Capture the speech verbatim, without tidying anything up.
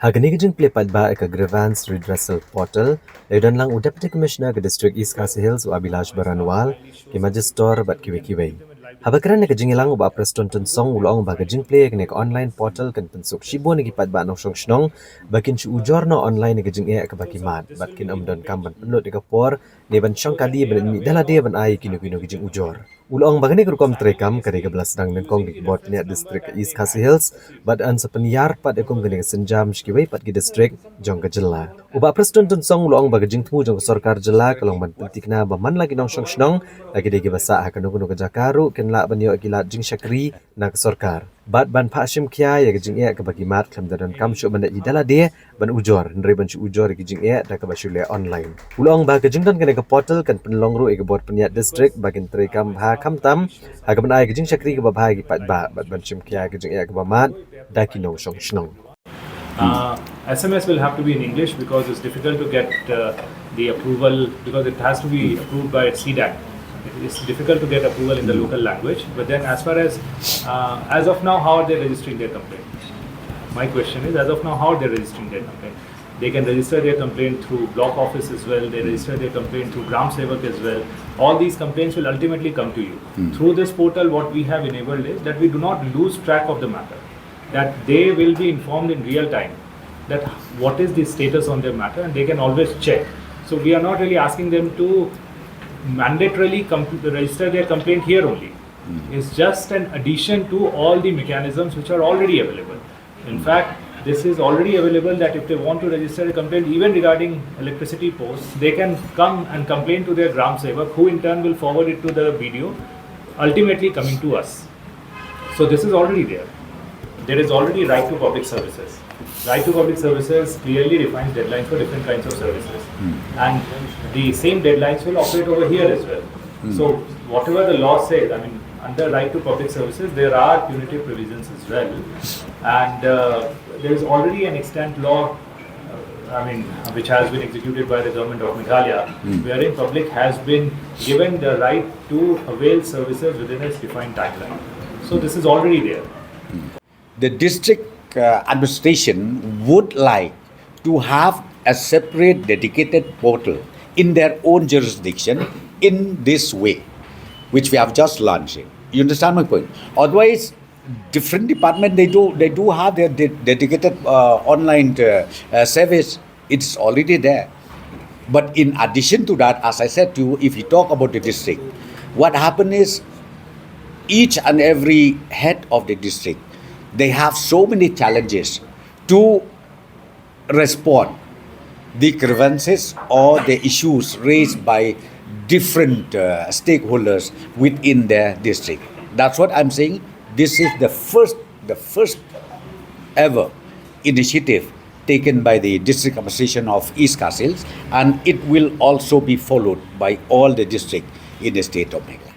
Ha kane ka jingplie paidbah ïa ka Grievance Redressal Portal, la don lang u Deputy Commissioner ka District East Khasi Hills u Abhilash Baranwal, ki Magistrate bad kiwei kiwei. Haba kren ïa ka jingïalang u Bah Prestone Tynsong u la ong ba ka jingplie ïa kane ka online portal kan pynsuk shibun ïa ki paidbah nongshong shnong ba kin shu ujor noh online ïa ka jingeh kaba ki mad bad kin ym donkam ban pynlut ïa ka por ne ban shong kali ban mih da lade ban ai ïa kino kino ki jingujor. U la ong ba kane ka rukom treikam ka dei kaba la sdang nyngkong da ki bor pynïaid district ka East Khasi Hills bad yn sa pynïar pat ïa kum kane ka sienjam sha kiwei pat ki district jong ka jylla. U Bah Prestone Tynsong u la ong ba ka jingthmu jong ka sorkar jylla ka long ban pynthikna ba man la ki nongshong shnong, la ki dei kiba sah ha kano kano ka jaka ruh, kin lah ban ïoh ïa ki lad jingshakri na ka sorkar bad ban phah shim khia ïa ka jingeh kaba ki mad khlem da donkam shuh ban leit hi da lade ban ujor, hynrei ban shu ujor ïa ka jingeh da kaba shu leh online. U la ong ba ka jingdon kane ka portal kan pynlong ruh ïa ka bor pynïaid district ba kin treikam bha khamtam ha kaba ai ka jingshakri kaba bha ïa ki paidbah bad ban shim khia ïa ka jingeh kaba mad da ki nongshong shnong. Uh, S M S will have to be in English because it's difficult to get uh, the approval, because it has to be approved by C DAC. It's difficult to get approval in the local language. But then, as far as uh, as of now, how are they registering their complaint? My question is, as of now, how are they registering their complaint? They can register their complaint through block office as well. They register their complaint through Gram Sevak as well. All these complaints will ultimately come to you. Through this portal, what we have enabled is that we do not lose track of the matter, that they will be informed in real time that what is the status on their matter, and they can always check. So we are not really asking them to mandatorily com- register their complaint here only. It's just an addition to all the mechanisms which are already available. In fact, this is already available, that if they want to register a complaint even regarding electricity posts, they can come and complain to their Gram Sevak, who in turn will forward it to the B D O, ultimately coming to us. So this is already there. There is already right to public services. Right to public services clearly defines deadlines for different kinds of services. And the same deadlines will operate over here as well. So whatever the law says, I mean, under right to public services, there are punitive provisions as well. And uh, there is already an extant law, uh, I mean, which has been executed by the government of Meghalaya, wherein public has been given the right to avail services within its defined timeline. So this is already there. The district uh, administration would like to have a separate dedicated portal in their own jurisdiction in this way, which we have just launched. You understand my point? Otherwise, different department, they do they do have their de- dedicated uh, online uh, uh, service. It's already there. But in addition to that, as I said to you, if you talk about the district, what happened is each and every head of the district, they have so many challenges to respond the grievances or the issues raised by different uh, stakeholders within their district. That's what I'm saying. This is the first, the first ever initiative taken by the District Administration of East Khasi Hills, and it will also be followed by all the districts in the state of Meghalaya.